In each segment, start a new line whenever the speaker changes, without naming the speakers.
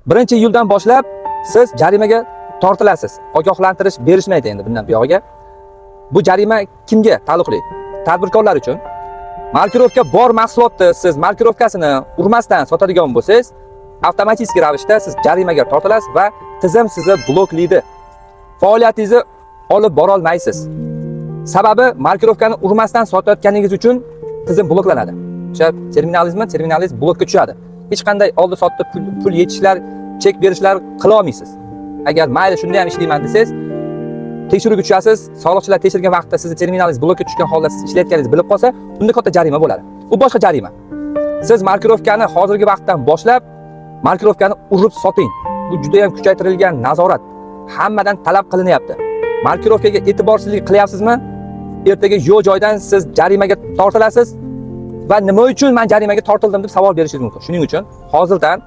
1-iyuldan boshlab siz jarimaga tortilasiz. Ogohlantirish berishmaydi endi bundan buyog'iga. Bu jarima kimga taalluqli? Tadbirkorlar uchun. Markirovka bor mahsulotni siz markirovkasini urmasdan sotadigan bo'lsangiz, avtomatik ravishda siz jarimaga tortilasiz va tizim sizni bloklaydi. Faoliyatingizni olib bora olmaysiz. Sababi, markirovkani urmasdan sotayotganingiz uchun tizim bloklanadi. O'sha terminalizmi, terminalingiz blokka tushadi. Hech qanday oldi sotdi, pul yechishlar, chek berishlar qila olmaysiz. Agar mayli, shunda ham ishlayman desangiz, tekshiruvga tushasiz. Soliqchilar tekshirgan vaqtda sizni terminalingiz blokka tushgan holda siz ishlayotganingizni bilib qolsa, unda katta jarima bo'ladi. Bu boshqa jarima. Siz markirovkani hozirgi vaqtdan boshlab markirovkani urib soting. Bu juda ham kuchaytirilgan nazorat. Hammadan talab qilinyapti. Markirovkaga e'tiborsizlik qilyapsizmi? Ertaga yo'q joydan siz jarimaga tortilasiz va nima uchun men jarimaga tortildim deb savol berishingiz mumkin. Shuning uchun hozirdan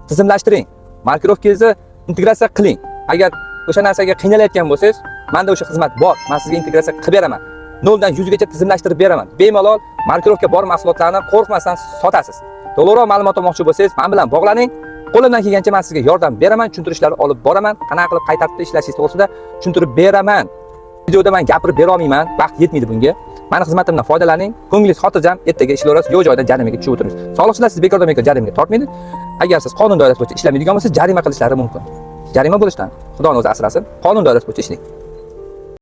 tizimlashtiring. Markirovkangizni integratsiya qiling. Agar o'sha narsaga qiynalayotgan bo'lsangiz, menda o'sha xizmat bor. Men sizga integratsiya qilib beraman. 0 dan 100 gacha tizimlashtirib beraman. Bemalol markirovka bor mahsulotlarni qo'rqmasdan sotasiz. To'liqroq ma'lumot olmoqchi bo'lsangiz, men bilan bog'laning. Qo'limdan kelgancha men sizga yordam beraman, tushuntirishlar olib boraman, qanaqa qilib, qay tartibda ishlashingiz to'g'risida tushuntirib beraman. Videoda men gapirib bera olmayman, vaqt yetmaydi bunga. Mani xizmatimdan foydalaning, ko'nglingiz xotirjam, ertaga ishlayverasiz, yo'q joydan jarimaga tushib o'tirmaysiz. Soliqchilar sizni bekordan bekor jarimaga tortmaydi. Agar siz qonun doirasi bo'yicha ishlamaydigan bo'lsangiz, jarima qilishlari mumkin. Jarima bo'lishdan Xudoni o'zi asrasin, qonun doirasi bo'yicha ishlang.